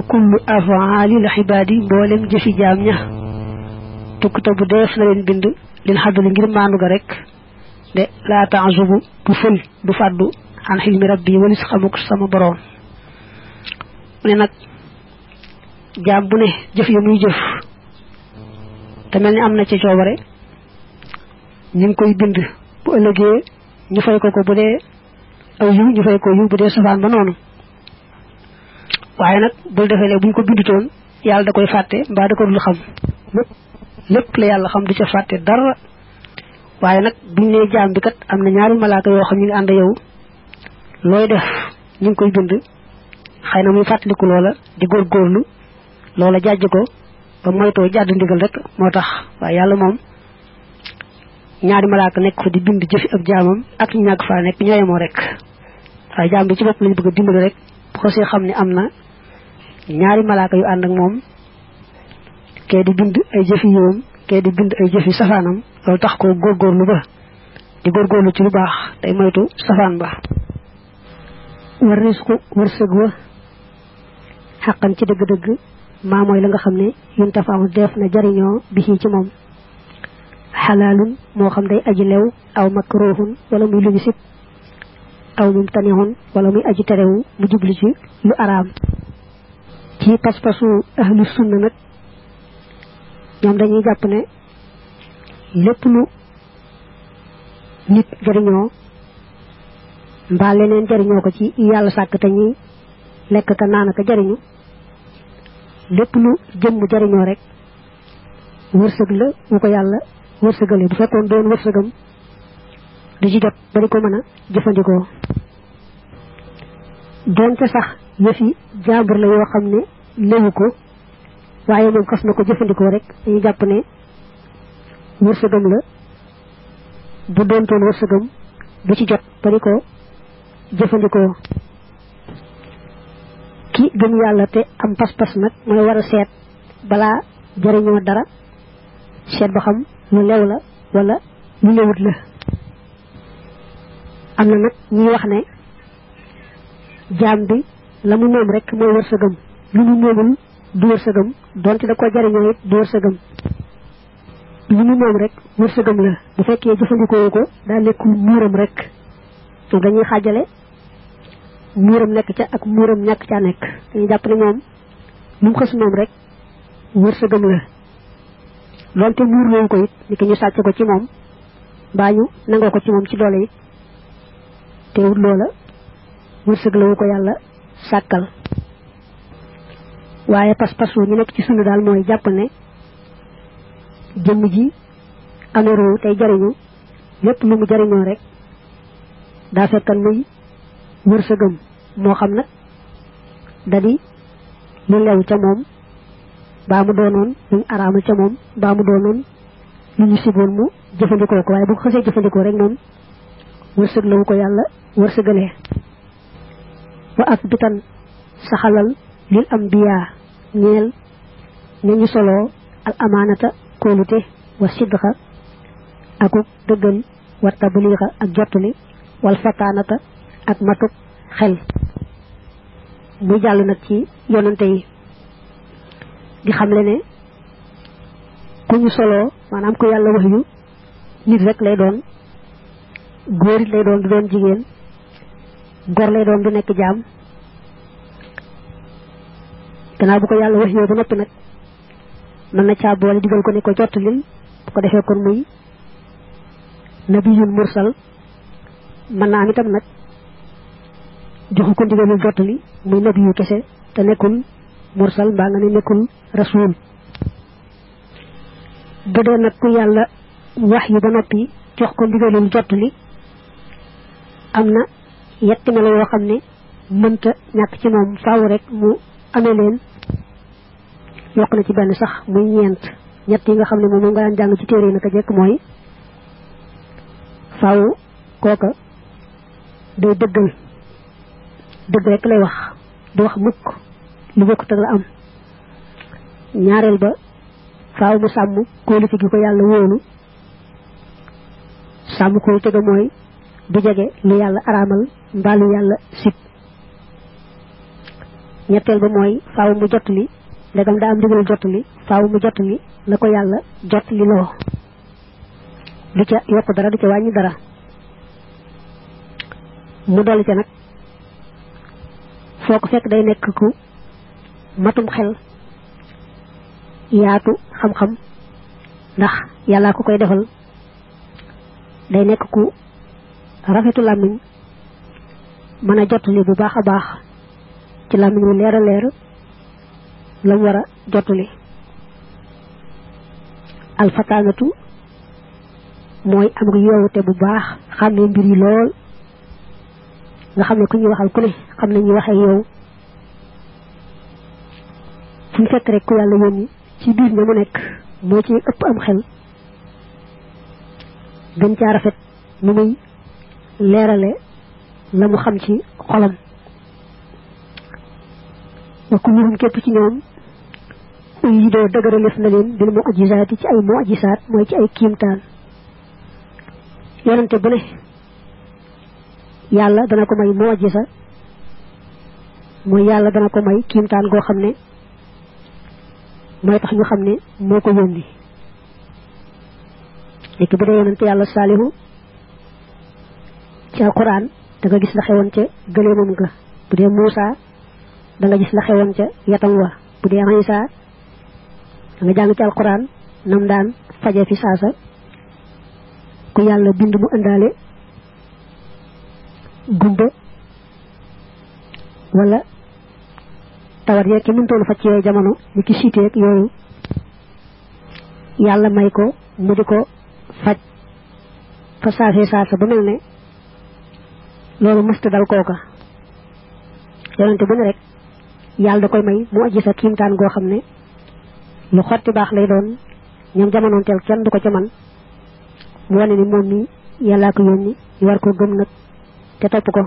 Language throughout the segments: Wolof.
kullu af'alil ibadi mbolem jëfi jaam ña tuktabu def na leen bind lil hadul ngir maanu ga rek de la ta'zubu du ful du faddu an hilmi rabbi walis xamuk sama borom mu ne nag jaam bu ne jëf ya muy jëf te mel ni am na ci coobare ñu ngi koy bind bu ëllëgee ñu fay ko bu dee aw yu ñu fay ko yu bu dee safaan ba noonu waaye nag bul defee ne buñ ko bindutoon yàlla da koy fàtte mbaa da ko dul xam lépp la yàlla xam du ca fàtte dara waaye nag buñ ne jaam bi kat am na ñaari malaaka yoo xam ñu ngi ànd yow looy def ñu ngi koy bind xëy na muy fàttaliku loola di góorgóorlu loola jàjj ko ba moytoo jàdd ndigal rek moo tax waaye yàlla moom ñaari malaaka nekk fa di bind jëfi ab jaamam ak ñu ñàkk faa nekk ñooyemoo rek waaye jaam bi ci bopp lañu bëgg a dimbali rek bu ko see xam ne am na ñaari malaaka yu ànd ak moom kee di bind ay jëfi yiwam kee di bind ay jëfi safaanam loolu tax ko góorgóorlu ba di góorgóorlu ci lu baax day moytu safaan ba war risku wërsëg wa xaqan ci dëgg-dëgg maa mooy la nga xam ne yun tafaamu def na jariñoo bi ci moom xalaalun moo xam day aji lew aw makruhun wala muy lu ñu sib aw mumtanihun wala muy aji terewu mu jublu ci lu araam ci pas-pasu ahlu sunna nag ñoom dañuy jàpp ne lépp lu nit jariñoo mbaa leneen jariñoo ko ci yàlla sàkk te ñuy lekk ka naan ka jariñu lépp lu jëmm jariñoo rek wërsëg la wu ko yàlla wërsëgale bu fekkoon doon wërsëgam du ci jot bari ko mën a jëfandikoo doonte sax yëfi jaambur la yoo xam ne léwu ko waaye moom xas na ko jëfandikoo rek dañuy jàpp ne wërsëgam la bu doontoon wërsëgam du ci jot bari ko jëfandikoo ki gëm yàlla te am pas-pas nag mooy war a seet balaa jariñoo dara seet ba xam lu lew la wala lu lewut la am na nag ñuy wax ne jaam bi la mu moom rek mooy wërsëgam lu mu moomul du wërsëgam donte da ko jariñoo it du wërsëgam lu mu moom rek wërsëgam la bu fekkee jëfandikoo ko daa nekkul muuram rek to dañuy xaajale muuram nekk ca ak muuram ñàkk ca nekk dañuy jàpp ne moom lu mu xës moom rek wërsëgam la donte muur loolu ko it ni ki ñu sàcc ko ci moom mbaa ñu nangoo ko ci moom ci doole it teewul loola wërsëg la wu ko yàlla sàkkal waaye pas-pasu ñu nekk ci sunu daal mooy jàpp ne jëmm ji ameeru tey jariñu lépp lu mu jariñoo rek daa fekkan muy wërsëgam moo xam nag dadi lu lew ca moom baa mu doonoon luñ araamal ca moom baa mu doonoon lu ñu siboon mu jëfandikoo ko waaye bu ko xasee jëfandikoo rek moom wërsëg la wu ko yàlla wërsëgalee wa asbitan saxalal lil ambiya ñeel ñañu soloo al amaanata kóolute wa sidqa akuk dëggal wa tabliixa ak jottali wal fataanata ak matuk xel muy jàll nag ci yonante yi di xamle ne ku ñu soloo maanaam ku yàlla wax yu nit rek lay doon góor it lay doon du doon jigéen gor lay doon du nekk jaam gannaaw bu ko yàlla wax yoo ba noppi nag mën na caa boole digal ko ne ko jottalil bu ko defee kon muy nabiyun mursal mën naa am itam nag joxu ko ndigalul jottali muy nabiyu kese te nekkul mursal mbaa nga ne nekkul rasul bu dee nag ku yàlla wax yu ba noppi jox ko ndigalul jottali am na yetti melo yoo xam ne mënta ñàkk ci moom faaw rek mu amee leen yokk na ci benn sax muy ñeent ñett yi nga xam ne moom nga daan jàng ci téere yi naka jekk mooy faaw kooka day dëggal dëgg rek lay wax du wax mukk lu bokkut ak la am ñaareel ba faaw mu sàmm kóolute gi ko yàlla wóolu sàmm kóolute ga mooy du jege lu yàlla araamal mbaa lu yàlla sib ñettel ba moy faaw mu jotali ndegam da am digal jotali faaw mu jotali la ko yàlla jotali lo du ca yokk dara du ca wàññi dara mu dolli ca nag foo ko fekk day nekk ku matum xel yaatu xam-xam ndax yàlla ko koy defal day nekk ku rafetu làmmiñ mën a jotali bu baax a baax ci làmmiñ wu leer a leer lam war a jotali alfataanatu mooy am nga yoowute bu baax xam ne mbir yi lool nga xam ne ku ñuy waxal ku ne xam ne ñuy waxee yow fu ñu fekk rek ku yàlla yónni ci biir ña mu nekk moo ci ëpp am xel gën caa rafet nu muy leerale la mu xam ci xolam wa kulluhum képp ci ñoom yi doo dëgëralef na leen bil mu'jizaati ci ay mu'jizaat mooy ci ay kiimtaan yonante bu ne yàlla dana ko may mu'jiza mooy yàlla dana ko may kiimtaan goo xam ne mooy tax ñu xam ne moo ko yónni léegi bu dee yonante yàlla saalihu ci alquran da nga gis la xewoon ca gëleemam nga bu dee Muusa da nga gis la xewoon ca yatam wa bu dee Isa da nga jàng ci alquran nam daan faje fi saasa ku yàlla bind mu ëndaale gumba wala tawat yeeg ki mëntoon faj ci yooyu jamono ni ki siiteeg yooyu yàlla may ko mu di ko faj fa saasee saasa ba mel ne loolu mësta dal kooka yonente bu ne rek yàlla da koy may mu aji sa kiimtaan goo xam ne lu xotti baax lay doon ñoom jamonoon teel kenn du ko ca man mu wane ni moom mi yàllaa ko yónni ñu war ko gëm nag te topp ko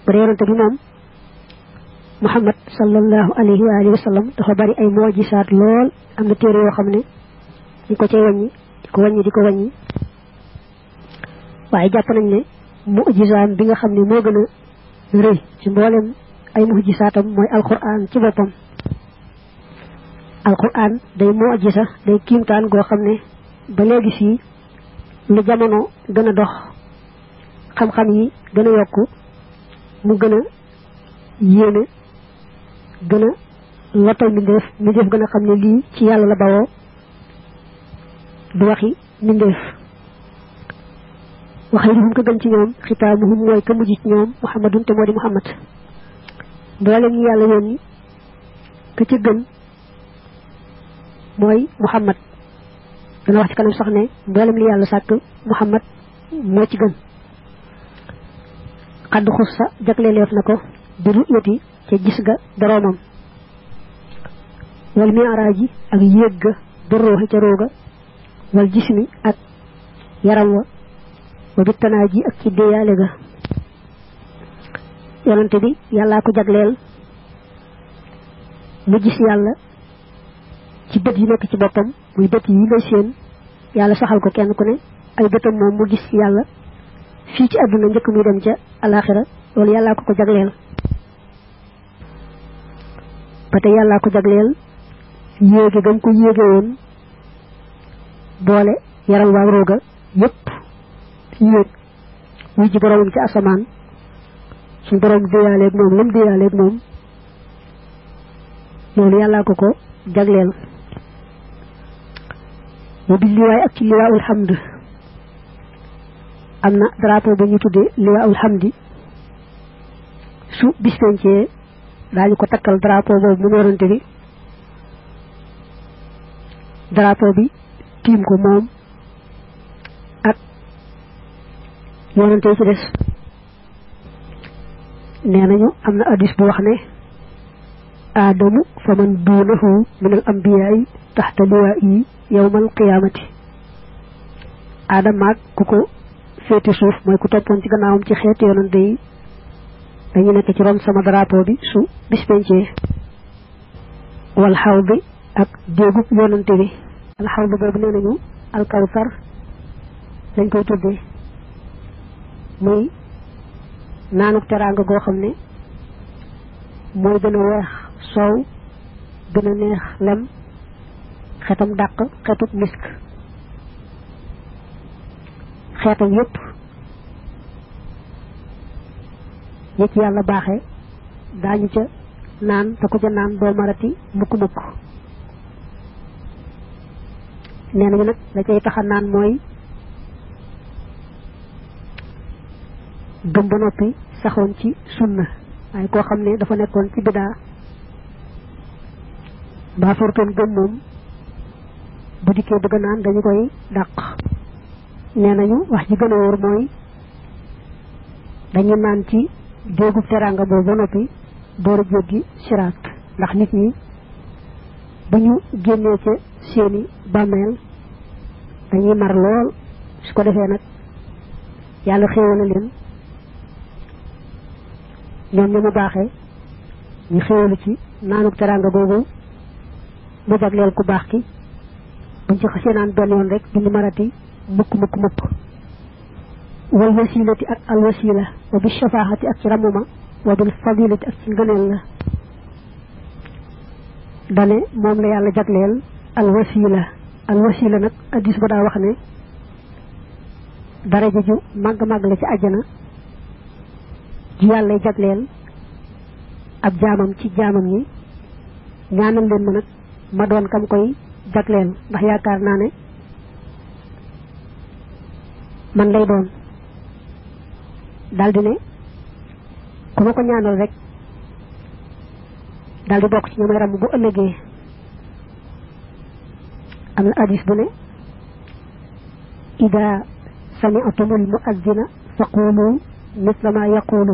bu dee yonente bi moom Muhammad sallallahu alayhi wa alihi wa sallam dafa bari ay mu'jisaat lool am na téere yoo xam ne ñu ko cay wàññi di ko wàññi waaye jàpp nañ ne mu'jisaam bi nga xam ne moo gën a rëy ci mboolem ay mu'jisaatam mooy alquran ci boppam alquran day mu'jisa day kiimtaan goo xam ne ba léegi fii lu jamono gën a dox xam-xam yi gën a yokku mu gën a yéene gën a lottal mbindeef gën a xam ne lii ci yàlla la bawoo du waxi mbindeef waxee ko gën ci ñoom xitaamuhum mooy ka mujj ci ñoom muhammadun te moo di muhammad mboolem ñi yàlla yónni ka ci gën mooy muhammad dana wax ci kanam sax ne mboolem li yàlla sàkk muhammad moo ci gën xadd xus sa jagleeleef na ko bi ru'yati ca gis ga boroomam wal mi'raaji ak yéeg ga bi ruuxi ca rooga wal jismi ak yaram wa bi tanaaji ak ci déyaale ga yonante bi yàllaa ko jagleel mu gis yàlla ci bët yi nekk ci boppam muy bët yi ngay seen yàlla saxal ko kenn ku ne ay bëtam moom mu gis yàlla fii ci àdduna njëkk muy dem ca alaxira loolu yàllaa ko jagleel ba tey yàllaa ko jagleel yéege gam ko yéege woon boole yaram waa rooga yépp yéeg muy ji boroomam ci asamaan suñ boroom déyaaleeg moom lam déyaaleeg moom loolu yàllaa ko jagleel mu bi liwaay ak ci liwaawul hamd am na drapeau ba ñu tuddee liwaawul hamdi su bis pencee daañu ko takkal drapeau boobu mu yorante bi drapeau bi tiim ko moom ak yorante yi ci des nee nañu am na hadis bu wax ne aadamu fa man duunahu min al anbiyaai taxta liwaa'i yawmal qiyaamati aadama ak ku ko féete suuf mooy ku toppoon ci gannaawam ci xeetu yonante yi dañu nekk ci ron sama drapeau bi su bis pencee wal xaw bi ak déegub yonante bi al xaw bi boobu nee nañu alkawsar lañ koy tuddee muy naanuk teraanga goo xam ne mooy gën a weex soow gën a neex lem xetam dàq xetub misk xeetam yépp ñi ci yàlla baaxee daañu ca naan te ku ca naan doo marati mukk-mukk nee nañu nag la cay taxa naan mooy gëm ba noppi saxoon ci sunna waaye koo xam ne dafa nekkoon ci bidaa mbaa fortoon gëm moom bu dikkee bëgg naan dañu koy dàq nee nañu wax ji gën a wóor mooy dañu naan ci déegu teranga boobu ba noppi door a jéggi siraat ndax nit ñi bu ñu génnee ca seeni bàmmeel dañuy mar lool su ko defee nag yàlla xéewale leen ñoom ñu mu baaxee ñu xéewalu ci naanuk teranga boobu mu jagleel ku baax ki buñ ci xasee naan benn yoon rek duñu marati mukk wal wasilati ak al wasila wa bi shafaahati ak ci ramuma wa bil fadilati ak ci ngëneel la dane moom la yàlla jagleel al wasila nag addis ba daa wax ne daraja ju màgg la ci àjjana ji yàlla jagleel ab jaamam ci jaamam ñi ñaanal leen ma nag ma doon kam koy jagleel ndax yaakaar naa ne man lay doon daldi ne ku ma ko ñaanal rek daldi bokk ci ñamay ram bu ëllëgee am na hadis bu ne ida sami'tumul mu'azzina faqulu mithla ma yaqulu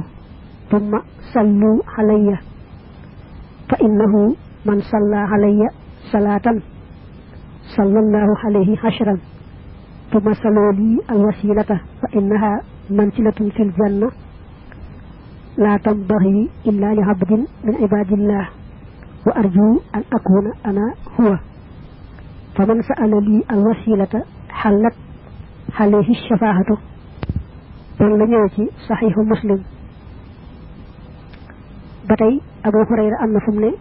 thumma sallu alayya fa innahu man salla alayya salatan sallallahu alayhi ashran ثم صلوا لي الوسيلة فإنها منزلة في الجنة لا تنبغي إلا لعبد من عباد الله وأرجو أن أكون أنا هو فمن سأل لي الوسيلة حلت عليه الشفاعة من لم يأتي صحيح مسلم بتي أبو هريرة أن فمني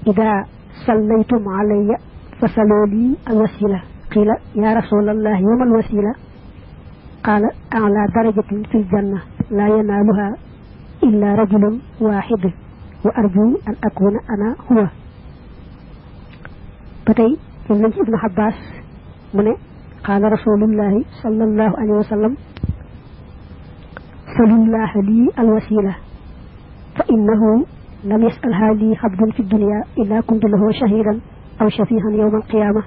إذا صليتم علي فصلوا لي الوسيلة قيل يا رسول الله وما الوسيلة قال أعلى درجة في الجنة لا ينالها إلا رجل واحد وأرجو أن أكون أنا هو بتي من ابن عباس من قال رسول الله صلى الله عليه وسلم سل الله لي الوسيلة فإنه لم يسألها لي عبد في الدنيا إلا كنت له شهيدا أو شفيها يوم القيامة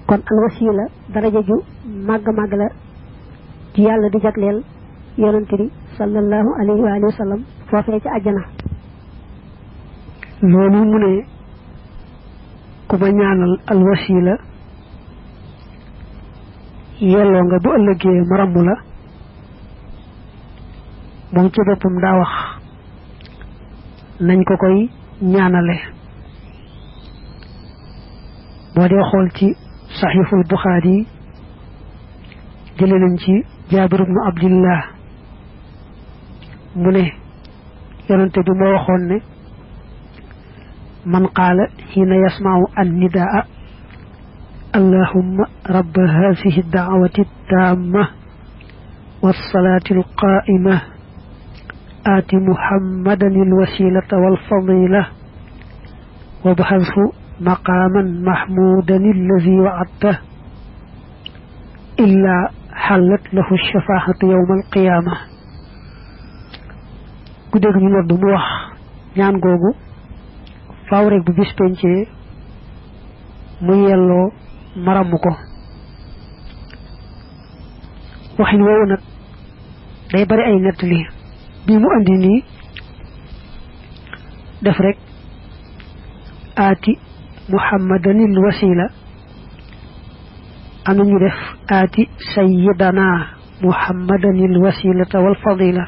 kon al wasila daraja ju màgg la ci yàlla di jagleel yonante bi sallallahu alayhi wa alihi wa sallam foofee ci àjjana loolu mu ne ku ma ñaanal al wasila yelloo nga bu ëllëgee ma rammu la moom ci boppam daa wax nañ ko koy ñaanale boo dee xool ci صحيح البخاري جلننجي جابر بن عبد الله منه يرنت بما وخون من قال حين يسمع النداء اللهم رب هذه الدعوة التامة والصلاة القائمة آت محمدا الوسيلة والفضيلة وابعثه مقاما محمودا الذي وعدته إلا حلت له الشفاعة يوم القيامة كدغ ñu noddu mu wax ñaan gogu faaw rek bu bis pencé mu yello maram ko waxin wowo nak day bari ay nettali bi mu andi ni def rek ati محمدا الوسيلة أنا ندف آتي سيدنا محمدا الوسيلة والفضيلة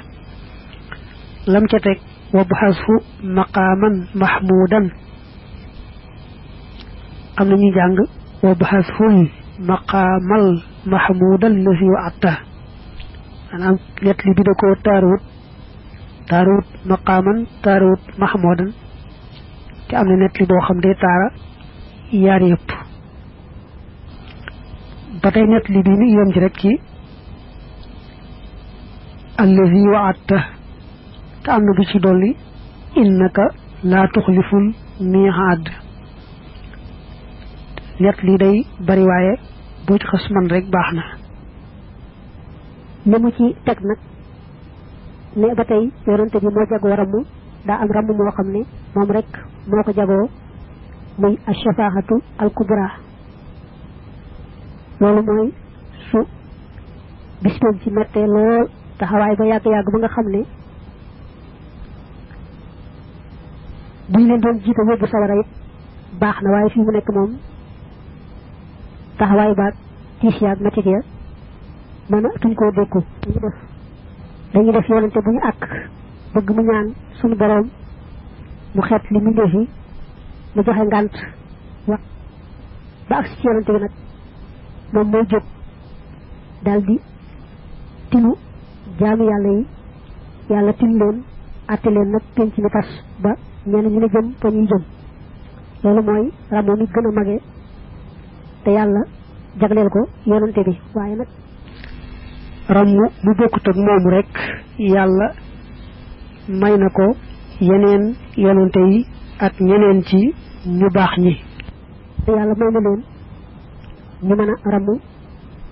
لم تتك وابحثه مقاما محمودا أنا نجانج وابحثه مقام المحمود الذي وعدته أنا نتلي بدكو تاروت taarawut maqaaman taarawut mahmudan te am na net li boo xam de taara yaar yëpp ba tey net li bi mi yem ci rek ci allazi wa'adta te am na bu ci dolli innaka laa tuxliful miihaad net li day bari waaye boo ci xas man rek baax na li mu ci teg nag ne ba tey yonante bi moo jagoo ramm daa am ramm moo xam ne moom rek moo ko jagoo muy ash-shafaa'atu al-kubra loolu mooy su bis ci mettee lool taxawaay ba yàgg-yàgg ba nga xam ne buñ leen doon jiite yóbbu sawara it baax na waaye fii mu nekk moom taxawaay baag tiis yaag métit ya mën a tuñ koo dékku dañuy def yonante bu ñu àkk bëgg mu ñaan suñu boroom mu xeet li mu ndefi mu joxe ngànt wax ba ak ci yonante bi nag moom mooy jóg daal di tinu jaami yàlla yi yàlla tin leen àtte leen nag penc mi tas ba ñenn ñu ne jëm fa ñuy jëm loolu mooy ramoo mi gën a mage te yàlla jagleel ko yonante bi waaye nag ramu bu bokkut ak moom rek yàlla may na ko yeneen yonante yi ak ñeneen ci ñu baax ñi yàlla may na leen ñu mën a ramu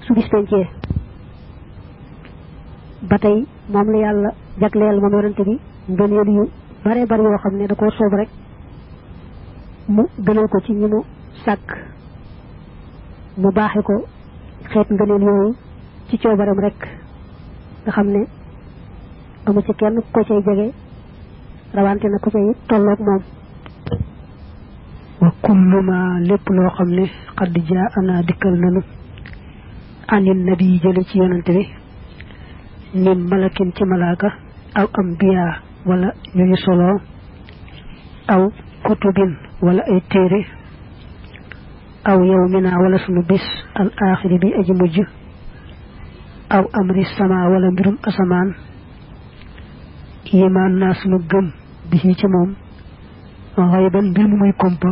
su bis pencee ba tey moom la yàlla jagleel moom yonante bi ngëneel yu bare bare yoo xam ne da koo soob rek mu gënal ko ci ñi mu sàkk mu baaxe ko xeet ngëneel yooyu ci coobaram rek nga xam ne amu ci kenn ko cay jege rawante na ko cay tolloog moom wa kullu ma lépp loo xam ne xadd jaa ana dikkal nanu anin nabi jële ci yonante bi min malakin ci malaaka aw ambiya wala ñu ñu solo aw kutubin wala ay téere aw yawmina wala sunu bis al axiri bi aji mujj aw amri sama wala mbirum asamaan yimaan naa sunu gëm bi ci moom xayban mbir mu muy kompa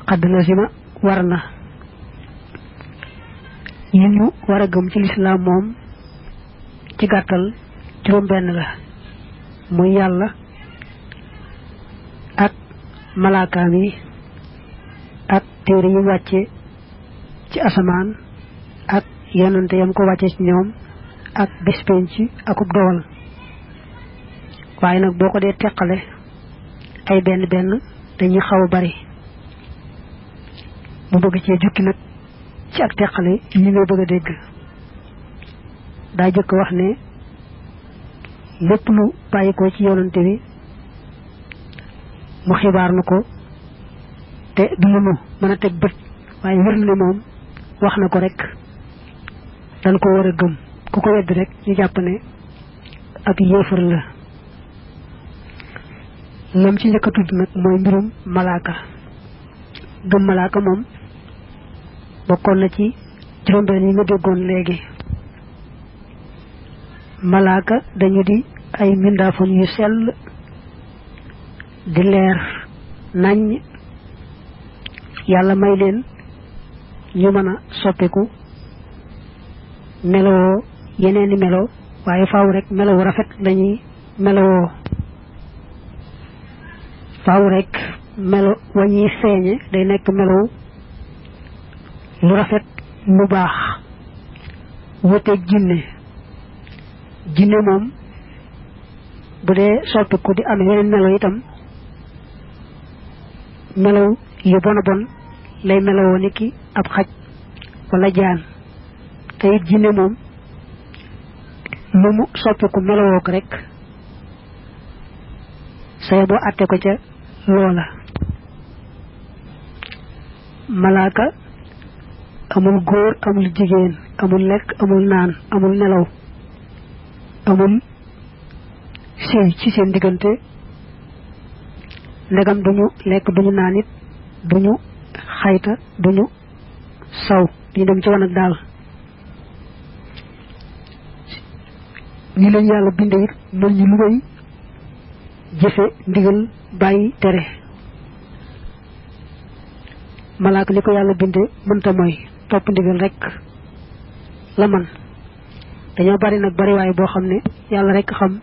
xadd lazima war na yi ñu war a gëm ci lislaam moom ci gàttal juróom benn la muy yàlla ak malaakaam yi ak téere yi wàcce ci asamaan ak yonante yam ko wàcce ci ñoom ak bés penc akub dogal waaye nag boo ko dee teqale ay benn benn dañuy xaw a bari mu bëgg cee jukki nag ci ak teqale yi nga bëgg a dégg daa jëkk wax ne lépp lu bàyyi ko ci yonante bi mu xibaar na ko te du nu mën a teg bët waaye wér na moom wax na ko rek dañ ko war a gëm ku ko wedd rek ñu jàpp ne ab yéefar la lam ci njëkk a tudd nag mooy mbirum malaaka gëm malaaka moom bokkoon na ci juróom-benn yi nga déggoon léegi malaaka dañu di ay mbindaafon yu sell di leer naññ yàlla may leen ñu mën a soppiku melowoo yeneeni melo waaye faaw rek melow rafet lañuy melowoo faaw rek melo wañuy feeñe day nekk melow lu rafet lu baax wuteeg jinne moom bu dee soppiku di am yeneen melo itam melow yu bon a bon lay melowoo ni ki ab xaj wala jaan te it jinne moom lu mu soppiku melowoo ko rek say boo àtte ko ca loola malaaka amul góor amul jigéen amul lekk amul naan amul nelaw amul sëy ci seen diggante ndegam duñu lekk duñu naan it duñu xayta duñu saw duñu dem ci wanag daal ñi leen yàlla binde it mel ñu lu may jëfe ndigal bàyyi tere malaaka li ko yàlla binde mënta mooy topp ndigal rek la man dañoo bari nag bari waaye boo xam ne yàlla rek xam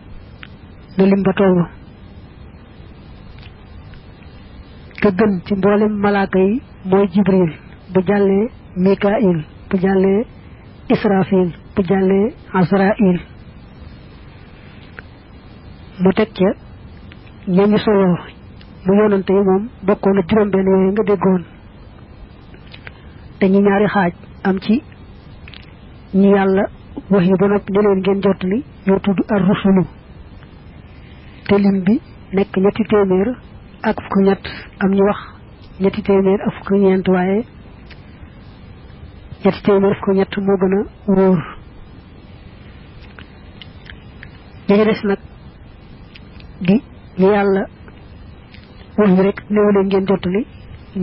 na lim ba tollu ka gën ci mboolem malaaka yi mooy jibril bu jàllee mikail bu jàllee israfil bu jàllee azrail mu teg ca ñooñu solo mu yonante yi moom bokkoon na juróom-benn yooyu nga déggoon te ñi ñaari xaaj am ci ñi yàlla wax yi ba noppi ne leen ngeen jottali ñoo tudd ar rusulu te lim bi nekk ñetti téeméer ak fukk ñett am ñu wax ñetti téeméer ak fukk ñeent waaye ñetti téeméer fukk ñett moo gën a wóor ñi des nag di ñu yàlla wax yi rek néew leen ngeen jottali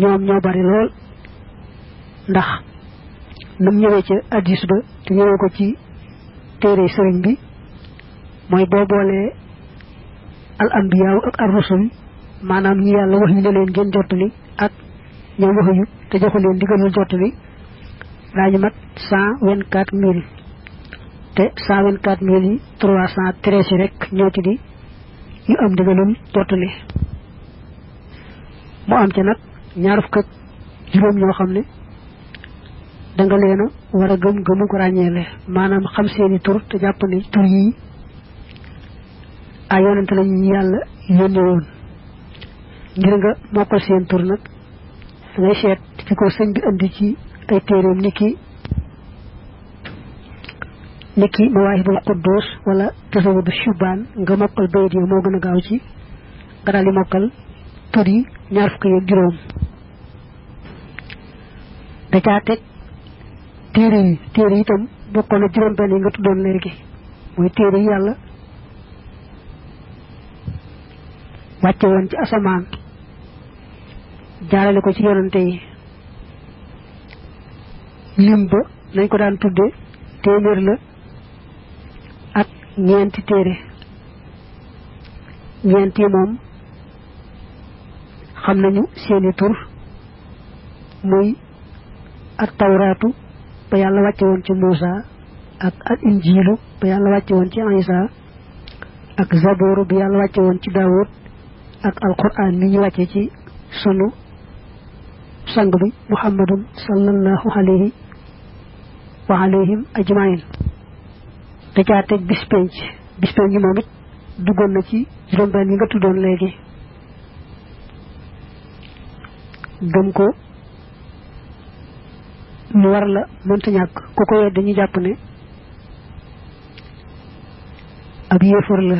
ñoom ñoo bari lool ndax nam ñëwee ca addis ba te ñëwee ko ci téere sëriñ bi mooy boo boolee al anbiyaaw ak ar rusul maanaam ñi yàlla wax yi ne leen ngeen jottali ak ñoom waxuñu te joxu leen digalul jottali daañu mat 124 000 te 124 000 yi 313 rek ñoo ci di yu am digalul jottali mu am ca nag ñaar fukk ak juróom ñoo xam ne da nga leen a war a gëm gëmu ko ràññeele maanaam xam seeni tur te jàpp ne tur yi ay yonante la ñu yàlla yónni woon ngir nga mokkal seen tur nag da ngay seet fi ko sëñ bi andi ci ay téeréem niki mawaahibul quddus wala tasawudu shubaan nga mokkal bayit yi moo gën a gaaw ci nga daal di mokkal tur yi ñaar fukk ak juróom da caa teg téere yi itam bokkoon na juróom-benn yi nga tuddoon léegi mooy téere yi yàlla wàcce woon ci asamaan jaarale ko ci yonante yi lim ba nañ ko daan tudde téeméer la ak ñeenti téere ñeent yi moom xam nañu seeni tur muy ak tawraatu ba yàlla wàcce woon ci Muusa ak al injiilu ba yàlla wàcce woon ci Isa ak zabooru bi yàlla wàcce woon ci Daawud ak alquran mi ñu wàcce ci sunu sang bi muhammadun sallallahu alayhi wa alayhim ajmain da caa teg bis penc moom it duggoon na ci juróom-benn yi nga tuddoon léegi gëm ko lu war la mënta ñàkk ku ko wedd dañuy jàpp ne ab yéefar la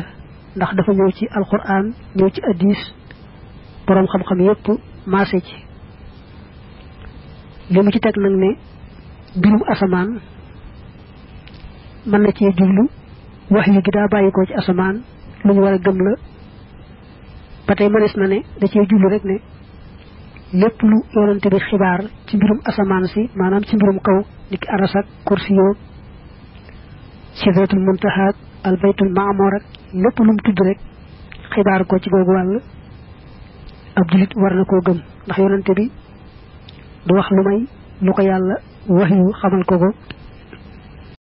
ndax dafa ñëw ci alquran ñëw ci hadis borom xam-xam yépp maase ci li mu ci teg nag ne mbirum asamaan mën na cee jublu wax yi gi daa bàyyi ko ci asamaan lu ñu war a gëm la ba tey mënees na ne da cee jublu rek ne lépp lu yonante bi xibaar ci mbirum asamaan si maanaam ci mbirum kaw niki aras ak kursi yoog sidratul muntaha ak albaytul maamur ak lépp lu mu tudd rek xibaar ko ci googu wàll ab julit war na koo gëm ndax yonante bi du wax lu may lu ko yàlla wax yu xamal ko